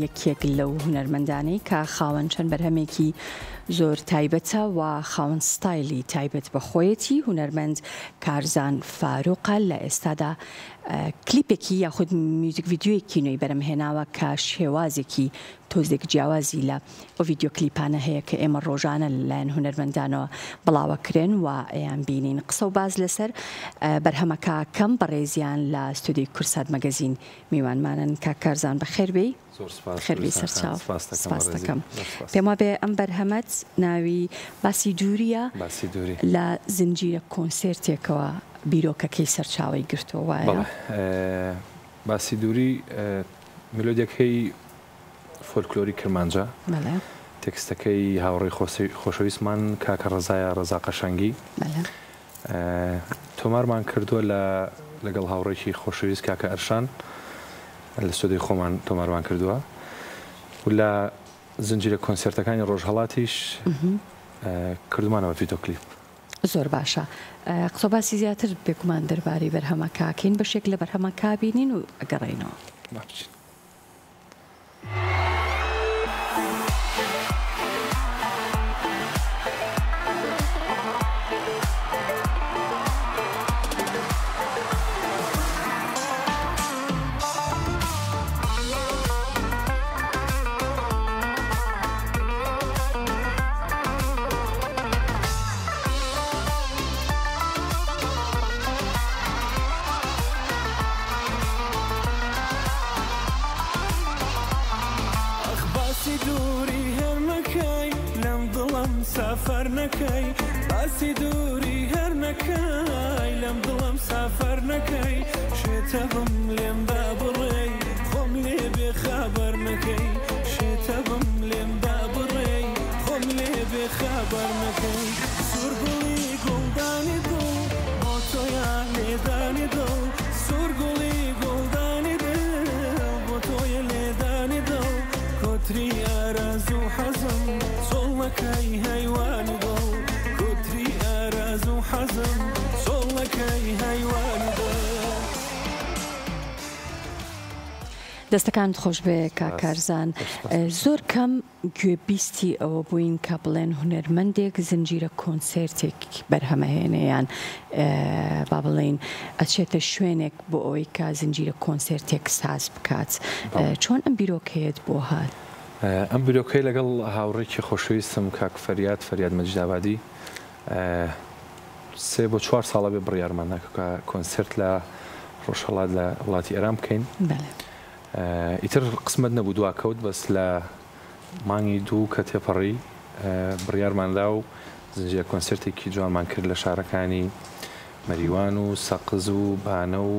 یەکێک لەو هونەرمەندانەی کە خاوەن چەند بەرهەمێکی زۆر تایبەتە و خاوەن ستایلی تایبەت بە خۆیەتی، هونەرمەند کارزان فاروقە، لە ئێستادا کلیپێکی یاخود میوزیک ڤیدیۆیەکی نوێی بەرهەمهێناوە کە شێوازێکی تۆزێک جیاوازی لە ئەو ڤیدیۆ کلیپانە هەیە کە ئێمە ڕۆژانە لەلایەن هونەرمەندانەوە بڵاوەکرێن و ئەیانبینین. قسە و باس لەسەر بەرهەمەکە کەم بەڕێزیان لە ستۆدیۆی کوردسات مەگەزین میوانمانن. کاک کارزان بەخێر بێی. زۆر سپاس خێر بێی کوردستان خان سەرچاو. سپاست دەکەم سپاست بەڕێزی دەکەم. زۆر سپاس. پێم وابێ ئەم بەرهەمەت ناوی باسی دوورییە باسی دووری. لە زنجیرە کۆنسێرتێکەوە بیرۆکەکەی سەرچاوەی گرتووە وایە؟ بەڵێ باسی دووری ملۆدیەکەی فۆلکلۆری کرمانجە. بەڵێ. تێکستەکەی هاوڕێی خۆشەویستمان کاکە ڕەزایە ڕەزا قەشەنگی. بەڵێ. تۆمارمان کردووە لە لەگەڵ هاوڕێکی خۆشەویست کاکە ئەرشان لە ستۆدیۆی خۆمان تۆمارمان کردووە و لە زنجیرە کۆنسێرتەکانی ڕۆژهەڵاتیش کردومانە بە ڤیدۆ کلیپ. زۆر باشە قسەو باسی زیاتر بێگومان دەربارەی بەرهەمەکە ئەکەین بەشێک لە بەرهەمەکە بینین و ئەگەڕێینەوە. با بچین. ئاخ باسی دووری هەر نەکەی لەم دڵم سەفەر نەکەی باسی دووری هەر نەکەی لەم دڵم سەفەر نەکەی شێتەبم لێم دابڕێی خۆم لێ بێ خەبەر نەکەی شێتەبم لێم دابڕێی خۆم لێ بێ خەبەر نەکەی سوور گوڵی گوڵدانی دڵ بۆ تۆیە لێدانی دڵ سوور گوڵی گوڵدانی دڵ بۆ تۆیە لێدانی دڵ کۆتری ئارەزوو حەزم چۆڵ نەکەی هەیوانی دڵ کۆتری ئارەزوو حەزم چۆڵ نەکەی هەیوانی دڵ. دەستەکانت خۆشبێ کاک سپاس کارزان زۆر سپاس دەکەم. زۆر کەم گوێبیستی ئەوە بووین کە بڵێن هونەرمەندێک زنجیرە کۆنسێرتێک بەرهەمەهێنێ یان با بڵێین ئەچێتە شوێنێک بۆ ئەوەی کە زنجیرە کۆنسێرتێک ساز بکات بەڵێ. چۆن ئەم بیرۆکەیەت بۆ هات؟ ئەم بیرۆکەی لەگەڵ هاوڕێکی خۆشەویستم کاک فەریاد، فەریاد مەجیدئابادی، سێ بۆ چوار ساڵە بێ بڕیارمان دا کە کۆنسێرت لە ڕۆژهەڵات لە وڵاتی ئێران بکەین. بەڵێ. ئیتر قسمەت نەبوو دوا کەوت بەس لە مانگی دوو کە تێپەڕی بڕیارمان دا و زنجیرە کۆنسێرتێکی جوانمان کرد لە شارەکانی مەریوان و سەقز و بانە و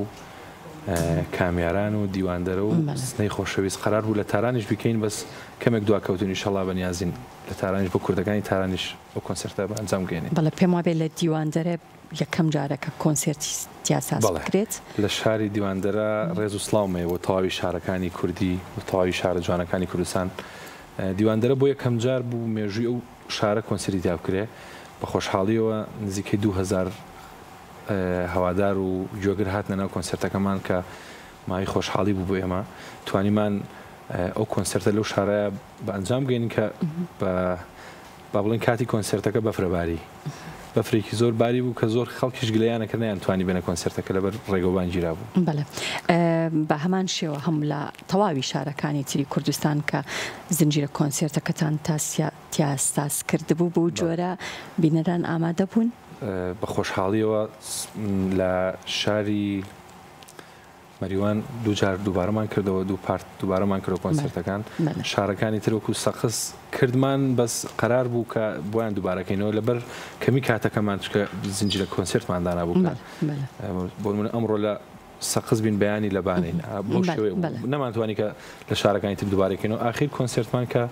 کامیاران و دیواندەرە و سنەی خۆشەویست. قەرار بوو لە تارانیش بیکەین بەس کەمێک دوا کەوتین ئیشەڵا بەنیازین لە تارانیش بۆ کوردەکانی تارانیش ئەو کۆنسێرتە بە ئەنجام بگەیەنین. بەڵێ پێم وابێ لە دیواندەرە یەکەم جارە کە کۆنسێرتی تیا ساز بەڵێ بکرێت. لە شاری دیواندەرە ڕێز و سڵاوم هەیە بۆ تەواوی شارەکانی کوردی و تەواوی شارە جوانەکانی کوردستان. دیواندەرە بۆ یەکەم جار بوو مێژووی ئەو شارە کۆنسێرتی تیا بکرێ. بە خۆشحاڵییەوە نزیکەی 2000 هەوادار و گوێگر هاتنە ناو کۆنسێرتەکەمان کە مایەی خۆشحاڵی بوو بۆ ئێمە. توانیمان ئەو کۆنسێرتە لەو شارە بە ئەنجام بگەینین کە بە با بڵێین کاتی کۆنسێرتەکە بەفرە باری بەفرێکی زۆر باری بوو کە زۆر خەڵکیش گلەیانە کرد نەیانتوانی بێنە کۆنسێرتەکە لەبەر ڕێگەوبان گیرابوو. بەڵێ بە هەمان شێوە هەم لە تەواوی شارەکانی تری کوردستان کە زنجیرە کۆنسێرتەکەتان تیا ساز کردبوو بەو جۆرە بینەران ئامادە بوون؟ بە خۆشحاڵیەوە لە شاری مەریوان دووجار دووبارەمان کردەوە دوو پارت دووبارەمان کردەوە کۆنسێرتەکان شارەکانی تر وەکو سەقز کردمان بەس قەرار بوو کە بۆیان دووبارەکەینەوە لەبەر کەمی کاتەکەمان چکە زنجیرە کۆنسێرتمان دانابوو کە بۆ نمونە ئەمڕۆ لە سەقز بین بەیانی لە بانین بەو شێوەیە بوو نەمانتوانی کە لە شارەکانی تر دووبارەکەینەوە ئاخیر کۆنسێرتمان کە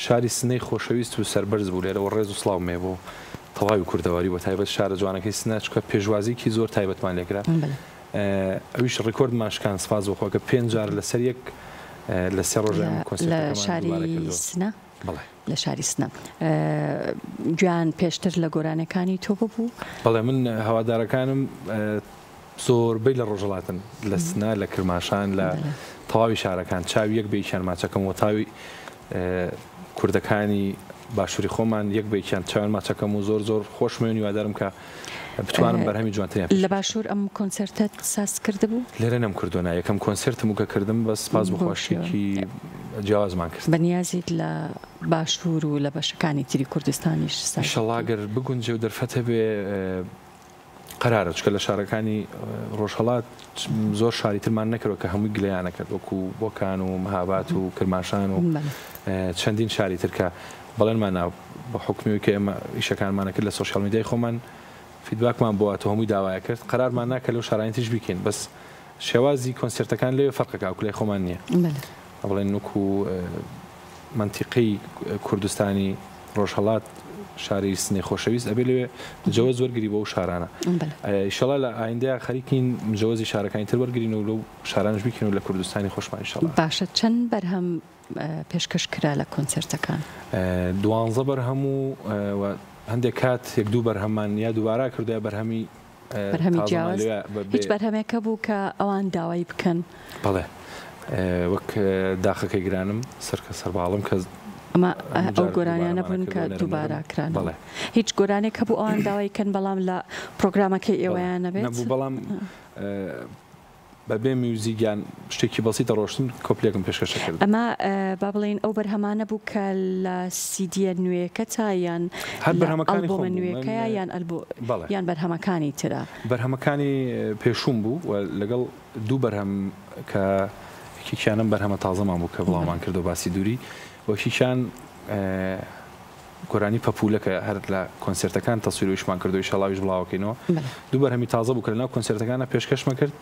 شاری سنەی خۆشەویست و سەربەرز بوو لێرەوە ڕێز و سڵاوم هەیە بۆ تەواوی کوردەواری بە تایبەت شارە جوانەکەی سنە چونکە پێشوازیکی زۆر تایبەتمان لێکرا ئەویش ڕیکۆردمان شکان سپاس بۆ خوا کە پێنج جار لەسەر یەک لە سێ ڕۆژ ئەم لە کۆنسێرتەکەمان شاری دووبارە کردەوە. سنە؟ بەڵێ. لە شاری سنە. گوێیان پێشتر لە گۆرانیەکانی تۆ ببوو؟ بەڵێ من هەوادارەکانم زۆربەی لە ڕۆژهەڵاتن، لە سنە، لە کرماشان، لە تەواوی شارەکان چاوی یەک بە یەکیان ماچەکەم و تاوی کوردەکانی باشووری خۆمان یەک بە یەکیان چاویان ماچەکەم و زۆر زۆر خۆشمەوێن هیوادارم کە بتوانم بەرهەمی جوانتریان پێشکەش بکەم. لە باشوور ئەم کۆنسێرتەت ساز کردبوو؟ لێرە نەمکردووە نا، یەکەم کۆنسێرتم بوو کە کردم بەس سپاس بۆ خوا شتێکی جیاوازمان کرد. بەنیازیت لە باشوور و لە بەشەکانی تری کوردستانیش ساز بکەیت؟ ئیشەڵا گەر بگونجێ و دەرفەت هەبێ قەرارە چونکە لە شارەکانی ڕۆژهەڵات زۆر شاری ترمان نەکردوە کە هەمووی گلەیانە کرد وەکو بۆکان و مهابات و کرماشان و چەندین شاری تر کە بەڵێنمان نا بە حوکمی کە ئێمە ئیشەکانمانە کرد لە سۆشیال میدیای خۆمان feedback مان بۆ هاتوو هەمووی داوایە کرد قەرارمان نا کە لەو شارانی تریش بیکەین بەس شێوازی کۆنسێرتەکان لەوێ فەرقەکە ئەو لای خۆمان نییە بڵێن وەکو مەنتیقەی کوردستانی ڕۆژهەڵات شاری سنەی خۆشەویست ئەبێ لەوێ مجەوەز وەرگری بۆ ئەو شارانە ئیشەڵا لە ئایندەیا خەریکین مجەوەزی شارەکانی تر وەرگرین و لەو شارانەش بیکەین و لە کوردستانی خۆشمان ئیشەڵا. باشە چەند بەرهەم پێشکەش کرا لە کۆنسێرتەکان؟ دوانزە بەرهەم و هەندێک کات یەک دوو بەرهەممان یا دووبارە کردوە یا بەرهەمی بەرهەمی جیاواز هیچ بەرهەمێک هەبوو کە ئەوان داوای بکەن؟ بەڵێ وەک داخەکەی گرانم سەرکە سەرباڵم کە ئەمە ئەو گۆرانیانە بوون کە دووبارە کرانەوە. هیچ گۆرانێک هەبوو ئەوان داوای کەن بەڵام لە پرۆگرامەکەی ئێوەیان نەبێت؟ نەبوو بەڵام بەبێ میوزیک یان شتێکی بەسیتە ڕۆشتن کۆپلێکم پێشکەش ئەکردن. ئەمە با بڵێین ئەو بەرهەمانە بوو کە لە سیدیە نوێیەکەتا یان هەر بەرهەمەکانی ئەلبۆمە خۆم بوو من نوێیەکەیە یان ئەلبۆ بەڵێ. یان بەرهەمەکانی ترە؟ بەرهەمەکانی پێشووم بوو و لەگەڵ دوو بەرهەم کە یەکێکیان ئەم بەرهەمە تازەمان بوو کە بڵاومان کردەوە باسی دووری و یەکێکیان گۆرانی پەپوولە کە هەر لە کۆنسێرتەکان تەسویر و ئیشمان کردووە ئیشەڵا ئەویش بڵاوەکەینەوە. دوو بەرهەمی تازە بوو کە لەناو کۆنسێرتەکانا پێشکەشمان کرد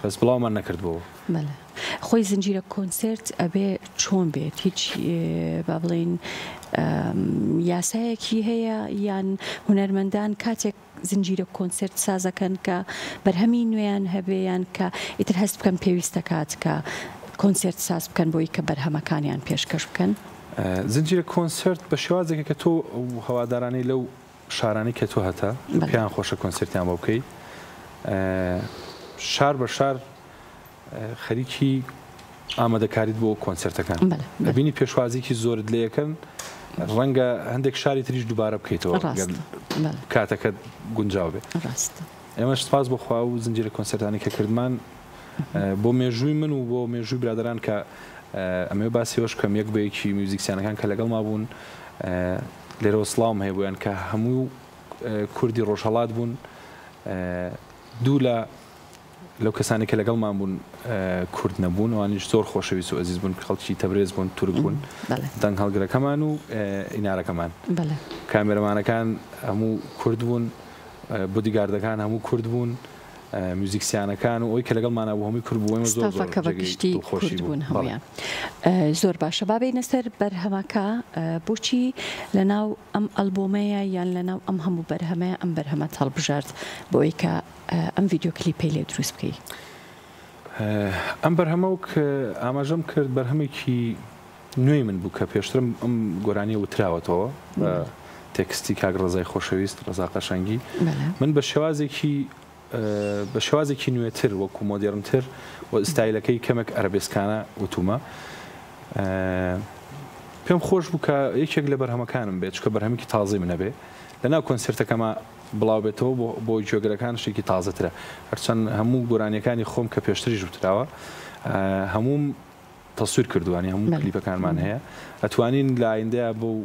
بەس بڵاومان نەکردبۆوە. بەلێ خۆی زنجیرە کۆنسێرت ئەبێ چۆن بێت هیچ با بڵێین یاسایەکی هەیە یان هونەرمەندان کاتێک زنجیرە کۆنسێرت سازەکەن کە بەرهەمی نوێیان هەبێ یان کە ئیتر هەست بکەن پێویستە کات کە کۆنسێرت ساز بکەن بۆی کە بەرهەمەکانیان پێشکەش بکەن؟ زنجیرە کۆنسێرت بە شێوازێکە کە تۆ ئەو هەوادارانەی لەو شارانەی کە تۆ هەتە پێیان خۆشە کۆنسێرتیان بۆ بکەی شار بە شار خەریکی ئامادەکاریت بۆ کۆنسێرتەکان ئەبینی پێشوازیکی زۆرت لێ یەکەن ڕەنگە هەندێک شاری تریش دووبارە بکەیتەوە کاتەکەت گونجاو بێت ئێمەش سپاس بۆ خوا و زنجیرە کۆنسێرتانی کە کردمان بۆ مێژووی من و بۆ مێژووی برادەران کە ئەمەوێ باسی ئەوەش بکەم یەک بە یەکی میوزیکسیانەکان کە لەگەڵما بوون لێرەوە سڵاوم هەیە بۆیان کە هەموو کوردی ڕۆژهەڵات بوون دوو لە لەو کەسانی کە لەگەڵمان بوون کورد نەبوون ئەوانیش زۆر خۆشەویست و ئەزیز بوون خەڵکی تەبرێز بوون تورک بوون دەنگ هەڵگرەکەمان و ئینارەکەمان کامێرەمانەکان هەموو کورد بوون بۆدیگاردەکان هەموو کورد بوون میوزیکسیانەکان و ئەوی کە لەگەڵمانا بوو هەمووی کورد بوو ئێمە زۆر زۆر ستافەکە بە جێگەی گشتی دڵخۆشی کورد بوو بوون بەڵێ. هەموویان. زۆر باشە با بێینە سەر بەرهەمەکە بۆچی لەناو ئەم ئەلبۆمەیە یان لەناو ئەم هەموو بەرهەمەیە ئەم بەرهەمەت هەڵبژارد بۆ ئەوەی کە ئەم ڤیدیۆ کلیپەی لێ دروست بکەی؟ ئەم بەرهەمە وەک ئاماژەم کرد بەرهەمێکی نوێی من بوو کە پێشترم ئەم گۆرانیە وتراوەتەوە بە تێکستی کاک ڕەزای خۆشەویست ڕەزا قەشەنگی من بە شێوازێکی بە شێوازێکی نوێتر وەکو مۆدێرنتر و ستایلەکەی کەمێک ئەرەبێسکانە وتومە پێم خۆش بوو کە یەکێک لە بەرهەمەکانم بێت چونکە بەرهەمێکی تازەی منە بێ لەناو کۆنسێرتەکەما بڵاو بێتەوە بۆ بۆ گوێگرەکان شتێکی تازەترە هەرچەند هەموو گۆرانیەکانی خۆم کە پێشتریش وتراوە هەمووم تەسویر کردووە یانی هەموو کلیپەکانمان هەیە ئەتوانین لە ئایندەیا بەو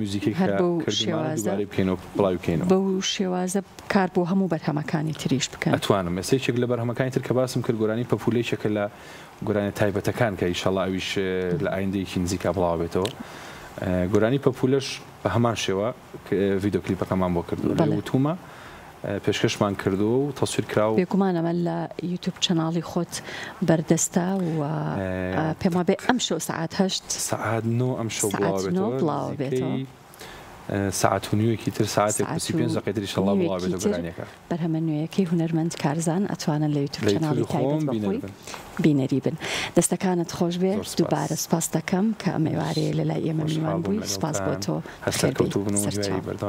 میوزیکەی هەر کە بەو کردوومانە شێوازە دووبارەی بکەینەوە بڵاوی بکەینەوە. بەو شێوازە کار بۆ هەموو بەرهەمەکانی تریش بکەن. ئەتوانم ئێستا یەکێک لە بەرهەمەکانی تر کە باسم کرد گۆرانی پەپوولە یەکێکە لە گۆرانیە تایبەتەکان کە ئیشەڵا ئەویش لە ئایندەیەکی نزیکا بڵاو ئەبێتەوە گۆرانی پەپوولەش بە هەمان شێوە ڤیدۆ کلیپەکەمان بۆ کردووە لێ بەڵێ. وتوومە پێشکەشمان کردووە و تەسویر کراو. بێگومان ئەمە لە یوتوب channel ی خۆت بەردەستە و پێم وابێ ئەمشەو سەعات هەشت. سەعات نۆ ئەمشەو سەعات بڵاو نۆ ئەبێتەوە بڵاو ئەبێتەوە. نزیکەی سەعات و نیوێکی تر سەعاتێک و سەعات 35 و دەقەی تر ئیشەڵا بڵاو نیوێکی ئەبێتەوە تر گۆرانیەکە. بەرهەمە نوێیەکەی هونەرمەند کارزان ئەتوانن لە یوتوب لە channel ی یوتوبی تایبەت خۆم بە بینەر خۆی بن. بینەری بن. دەستەکانت خۆش بێ زۆر سپاس. دووبارە سپاست دەکەم کە ئەم ئێوارەیە لە لای ئێمە میوان خۆشحاڵ بووم بووی سپاس بۆ لەگەڵتان. تۆ هەر بەخێر بێی سەرکەوتوو بن و هیوای سەرچاو. بەردەوام.